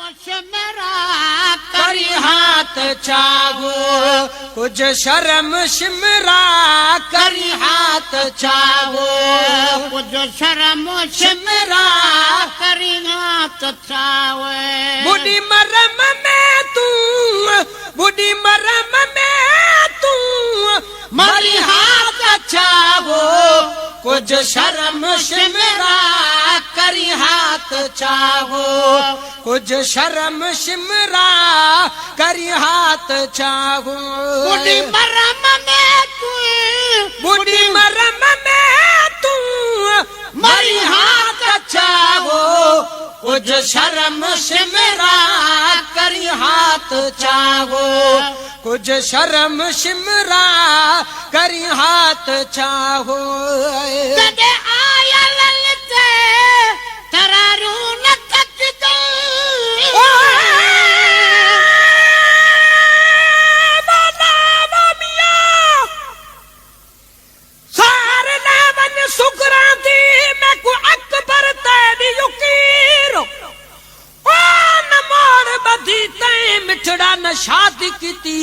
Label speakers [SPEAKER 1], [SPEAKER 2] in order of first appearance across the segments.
[SPEAKER 1] شمرا
[SPEAKER 2] ڪري هات ڇاهو، ڪجهه شرم شمرا ڪري هات ڇاهو،
[SPEAKER 1] ڪجهه شرم
[SPEAKER 2] شمرا
[SPEAKER 1] ڪري هات ڇاهو.
[SPEAKER 2] ٻڏي مرم ۾ تون، ٻڏي مرم ۾ تون مري هات ڇاهو، ڪجهه شرم شمرا ڪري هات ڇاهو، ڪجهه شرم شمرا ڪري هات ڇاهو.
[SPEAKER 1] ٻڏي مرم ۾ تون،
[SPEAKER 2] ٻڏي مرم ۾ تون مري هات ڇاهو، ڪجهه شرم شمرا ڪري هات ڇاهو، ڪجهه شرم شمرا ڪرين هات ڇاهو.
[SPEAKER 1] تڏهن آيل تي تراريون نه ٿڪجن.
[SPEAKER 2] سار نه وڃ سگران the ميڪون اڪبر تيڏي اڪير او نه موڙ ٻڌي تئين مٺڙا نه شادي ڪيتي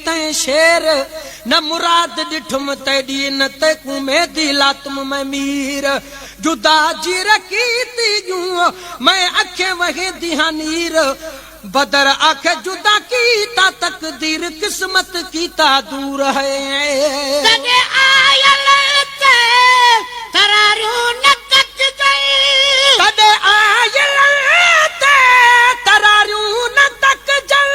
[SPEAKER 2] تئين شير نه مراد ڏٺم تيڏي نه تيڪون ميندي لاتم مين مير جدا جي رکيتي جون مين اکين وهيندي هان نير بدر آکي جدا ڪيتا تقدير قسمت ڪيتا دور هي.
[SPEAKER 1] تڏهن آيل تي تراريون نه تڪجن.
[SPEAKER 2] تڏهن آيل تي تراريون نه تڪجن.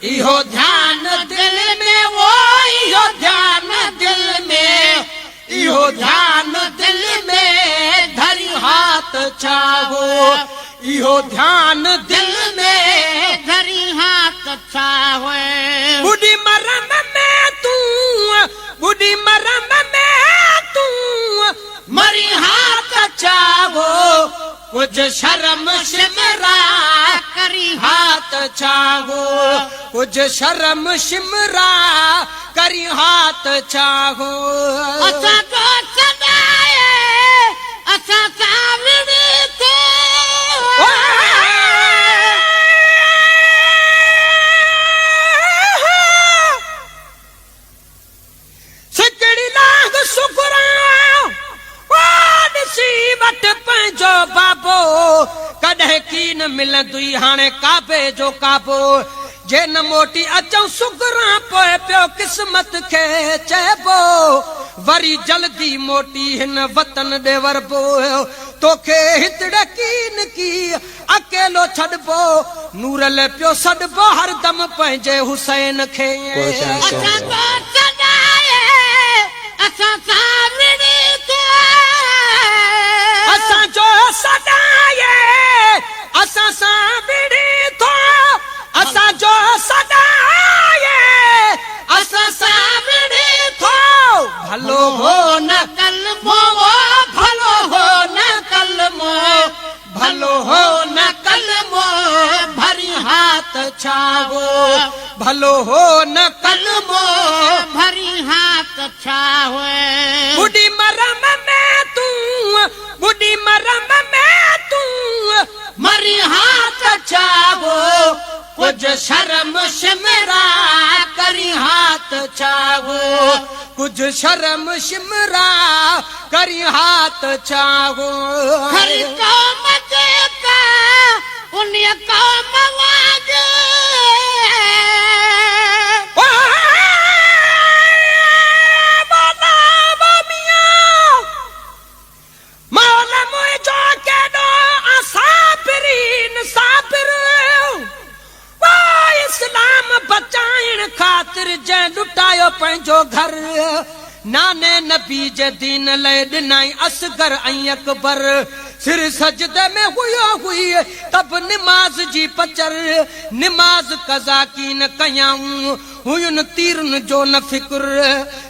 [SPEAKER 2] اهو ڌيان دل ۾ او اهو ڌيان دل ۾، اهو ڌيان دل ۾ ڌريون هات ڇاهو، اهو ڌيان دل ۾.
[SPEAKER 1] ڌريون هات ڇاهو.
[SPEAKER 2] ٻڏي مرم ۾ تون، ٻڏي مرم ۾ تون مرين هات ڇاهو، ڪجهه شرم شمرا
[SPEAKER 1] ڪرين
[SPEAKER 2] هات ڇاهو، ڪجهه شرم شمرا ڪرين هات ڇاهو.
[SPEAKER 1] اسان جو سڏائي اسان سان وڙهي ٿو.
[SPEAKER 2] سڪڙي لاڳ سگهران او ڏسي وٺ پنهنجو بابو، ڪڏهن ڪين ملندوئي هاڻي ڪعبي جو ڪعبو، جي نه موٽي اچون سگهران پوء پيو قسمت کي چئبو، وري جلدي موٽي هن وطن ڏي وربو، توکي هتڙي ڪين ڪي اڪيلو ڇڏبو، نورل پيو سڏبو هردم پنهنجي حسين کي.
[SPEAKER 1] اسان جو سڏائي اسان سان وڙهي ٿو.
[SPEAKER 2] اسان جو سڏائي اسان سان وڙهي ٿو. اسان جو سڏائي اسان سان وڙهي ٿو. ڀلو هو نه
[SPEAKER 1] ڪلمو
[SPEAKER 2] ڀلو هو نه ڪلمو. ڀلو هو نه ڪلمو ڀري هات ڇاهو، ڀلو هو نه ڪلمو
[SPEAKER 1] ڀري هات ڇاهو.
[SPEAKER 2] ٻڏي مرم ۾ تون، ٻڏي مرم ۾ تون مري هات ڇاهو، ڪجهه شرم شمرا ڪرين هات ڇاهو، ڪجهه شرم شمرا ڪرين هات ڇاهو.
[SPEAKER 1] هر قوم جيڪا انهيء قوم وانگي.
[SPEAKER 2] مولا منهنجو ڪيڏو آ صابرين صابر او اسلام بچائڻ خاطر جنهن لٽايو پنهنجو گهر ناني نبي جي دين لئه ڏنائين اصغر ۽ اڪبر سر سجدي ۾ هيو هئي ته به نماز جي پچر نماز قضا ڪين ڪيائون هين تيرن جو نه فڪر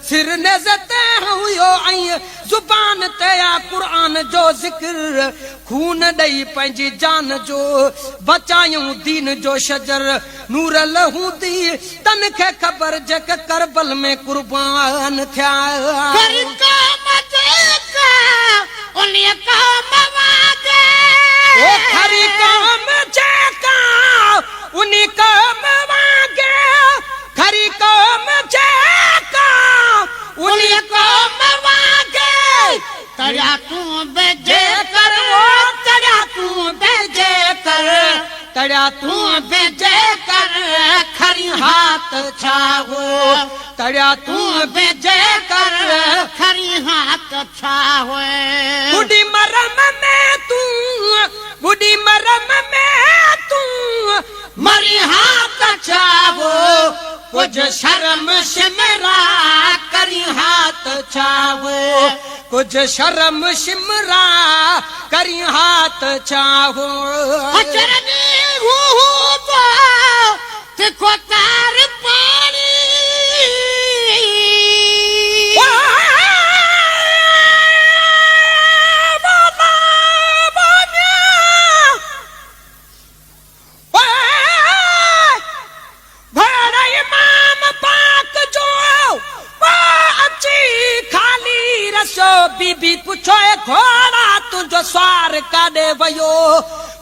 [SPEAKER 2] سر نيزي تي هيو ۽ زبان تي آ قرآن جو ذڪر، خون ڏئي پنهنجي جان جو، بچايائون دين جو شجر، نورل هوندي تن کي خبر، جيڪي ڪربل ۾ قربان ٿيا.
[SPEAKER 1] هر قوم جيڪا انهيء قوم وانگي.
[SPEAKER 2] او هر قوم جيڪا. ڪر تڙيا تون به جي ڪر کري هات ڇا هو تڙيا تون به جي ڪر
[SPEAKER 1] کري هات ڇا هو.
[SPEAKER 2] ٻڏي مرم ۾ تون ٻڏي مرم ۾ تون مري هات ڇا هو ڪجهه شرم شمرا ڪري هات ڇا هو ڪجهه شرم شمرا ڪري هات ڇا هو.
[SPEAKER 1] حشر ڏينهن هوندو تکو تار پاڻي.
[SPEAKER 2] ڀيڻ امام پاڪ جو اچي خالي رسيو، بي بي پڇيو اي گهوڙا تنهنجو سوار ڪاڏي ويو؟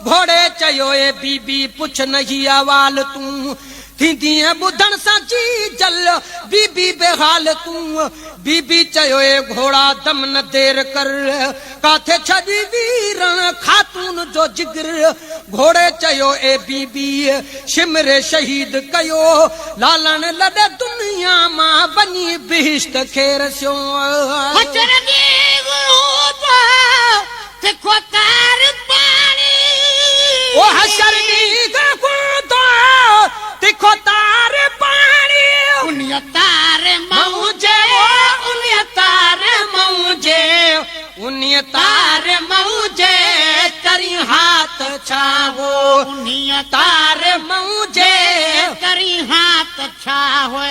[SPEAKER 2] گهوڙي چيو اي بي بي پڇ نه هي احوال تون، ٿيندينء ٻڌڻ سان جي جل بي بي بيحال تون، بي بي چيو اي گهوڙا دم نه دير ڪر، ڪاٿي ڇڏي ويرڻ خاتون جو جگر؟ گهوڙي چيو اي بي بي شمري شهيد ڪيو، لالڻ لڏي دنيا مان وڃي بهشت کي رسيو.
[SPEAKER 1] حشر ڏينهن هوندو تکو تار پاڻي.
[SPEAKER 2] او حشر ڏينهن هوندو تکو تار پاڻي.
[SPEAKER 1] انهيء تار مئون جي،
[SPEAKER 2] انهيء تار مئون جي، انهيء تار مئون جي، ڪرين هات ڇا هو.
[SPEAKER 1] انهيء
[SPEAKER 2] تار مئون جي،
[SPEAKER 1] ڪرين هات ڇا هو.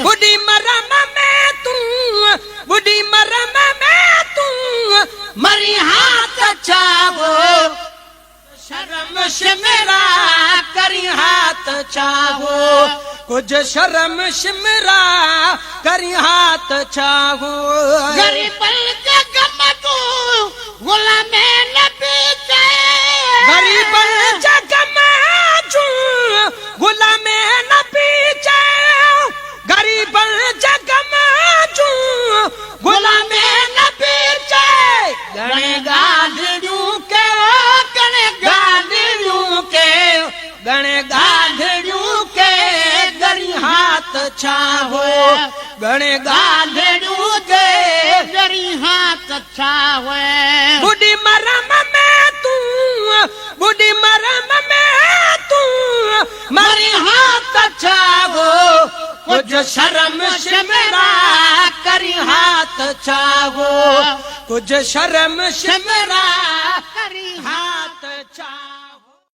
[SPEAKER 2] ٻڏي مرم ۾ تون، ٻڏي مرم ۾ تون، مرين هات ڇا هو. شرم شمرا ڪرين ها ته ڇا هو. ڪجهه شرم شمرا ڪرين ها ته ڇا هو.
[SPEAKER 1] غريبن جي غم تون غلام نبي چئي.
[SPEAKER 2] غريبن جي غم جون غلام نبي چئي. غريبن جي غم جون غلام نبي چئي. ڳڻي ڳالهڙيون ڪي ڳڻي ڳالهڙيون ڪي ڳڻي ڳالهڙيون ڪي ڳري ها ته ڇا هو ڳڻي ڳالهڙيون ڪي
[SPEAKER 1] ڳري ها ته ڇا هو.
[SPEAKER 2] ٻڏي مرم ۾ تون ٻڏي مرم ۾ تون مرين ها ته ڇا هو ڪجهه شرم شمرا ڪرين ها ته ڇا هو ڪجهه شرم شمرا
[SPEAKER 1] ڪرين
[SPEAKER 2] ها ته ڇا.